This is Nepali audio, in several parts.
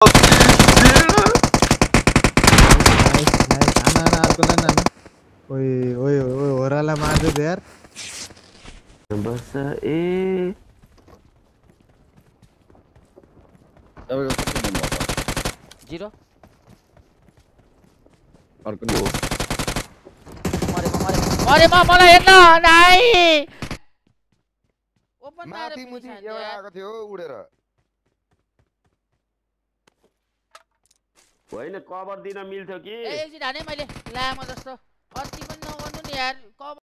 ओए ओए ओए ओराला मार दे यार बस ए जीरो अर्को मरे मलाई हेर्न नाइ ओपन माथि मुथि एउटा आएको थियो उडेर होइन कभर दिन मिल्थ्यो कि ए एकछिन हाने मैले लामो जस्तो अति पनि नगर्नु नि यार कभर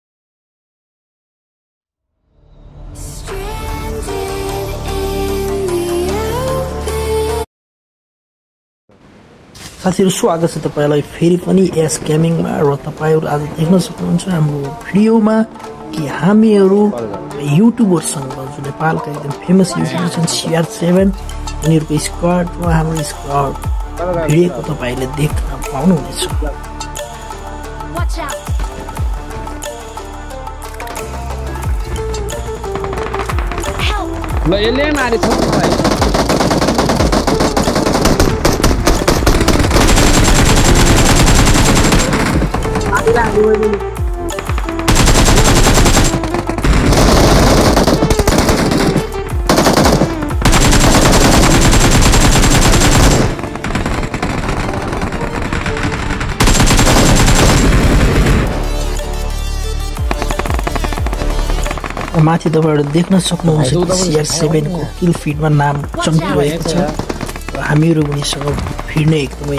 साथीहरु स्वागत छ तपाईलाई फेरि पनि एस गेमिङमा र तपाईहरु आज देख्न सक्नुहुन्छ हाम्रो भिडियोमा कि हामीहरु युट्युबरसँग जो नेपालका एकदम फेमस युट्युबर छन् CR7 उनीहरुको स्क्वाड र हाम्रो स्क्वाड भिडियोको तपाईले देख्न पाउनुहुनेछ ल यसले मारे छ भाइ माथि तपाईहरु देख्न सक्नुहुन्छ CR7 को किल फिडमा नाम चम्किरहेको छ र हामीहरु उनीसँग भिड्ने एकदमै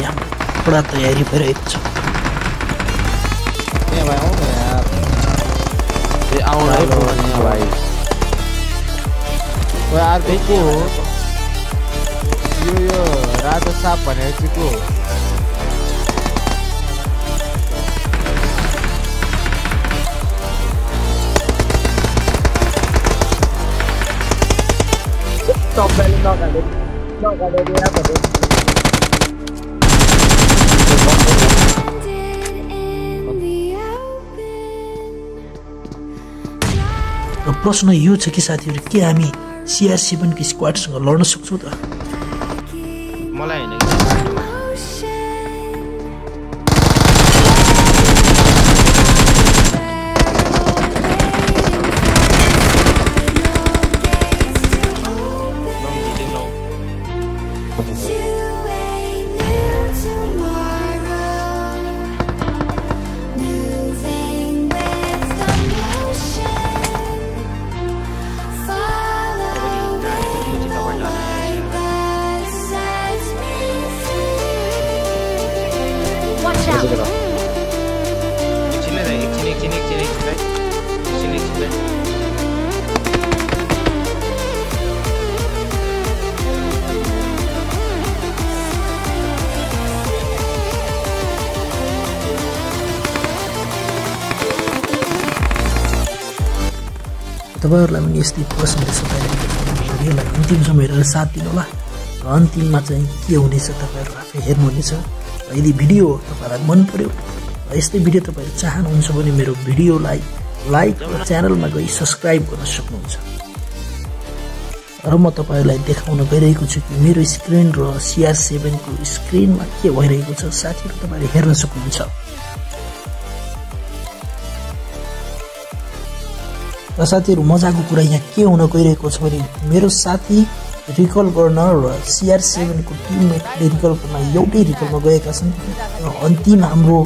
पुरा तयारी भइरहेको छ ए भाइ आउनु यार ए आउनु है भाइ ओ यार देखो यो राजा साहब भनेको चाहिँ को Stop belly knock at it. Knock at it, yeah, but र प्रश्न यो छ कि साथीहरु के हामी CR7 को स्क्वाडसँग लड्न सक्छौं त मलाई हैन तपाईहरुलाई पनि यस्तै प्रश्न छ भिडियोलाई अन्तिमसम्म हेरेर साथ दिनु होला र अन्तिममा चाहिँ के हुनेछ तपाईहरु आफै हेर्नुहुनेछ र यदि भिडियो तपाईलाई मन पर्यो र यस्तै भिडियो तपाईहरु चाहनुहुन्छ भने मेरो भिडियोलाई लाइक र च्यानलमा गई सब्स्क्राइब गर्न सक्नुहुन्छ र म तपाईहरुलाई देखाउन गइरहेको छु कि मेरो स्क्रिन र CR7 को स्क्रिनमा के भइरहेको छ साथीहरु तपाईले हेर्न सक्नुहुन्छ र साथीहरु मजाको कुरा यहाँ के हुन गइरहेको छ भने मेरो साथी रिकल गर्न र CR7 को टिममेटले रिकल गर्न एउटै रिकलमा गएका छन् र अन्तिम हाम्रो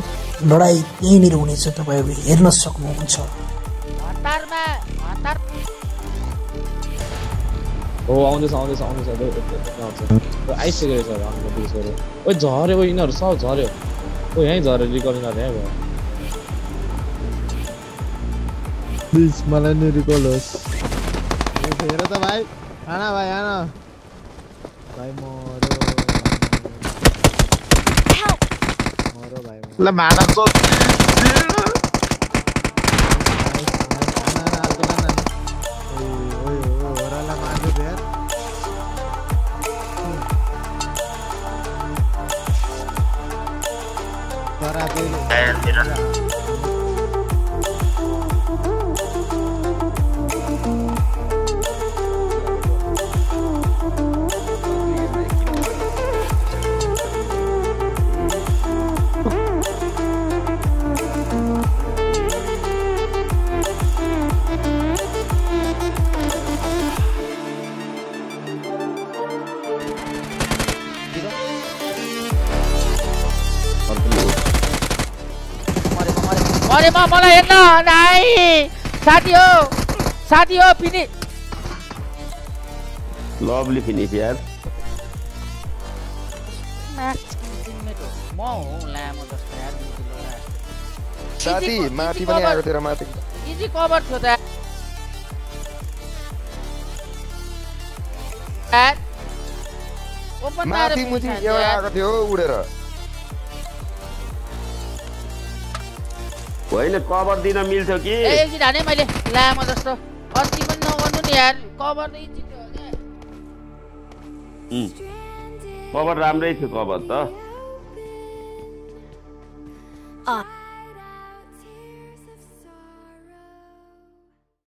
लडाई त्यहीँनिर हुनेछ तपाईहरु हेर्न सक्नुहुन्छ ओ आउँदैछ आइसकेको छ हाम्रो बिचहरु ओइ झर्यो ओ यिनीहरु सब झर्यो ओ यही झर्यो रिकल यिनीहरु यही भयो प्लिज मलाई नि रिकल होस् हेर त भाइ आना भाइ आना भाइ मरो भाइ ल माडा को ओराला मार दे यार करा दे अरे मलाई हेर्न नाइ साथी हो फिनिस लभली फिनिस यार म्याच टिममेट हो म हो लामो जस्तो यार साथी माथि पनि आएको तेरो माथि इजी कभर थियो त यार ओपन माथि मुथि एउटा आएको थियो उडेर होइन कभर दिन मिल्थ्यो कि ए एकजिट हाने मैले लामो जस्तो अस्ति पनि नगर्नु नि यार कभर त इजी थियो कभर राम्रै थियो कभर त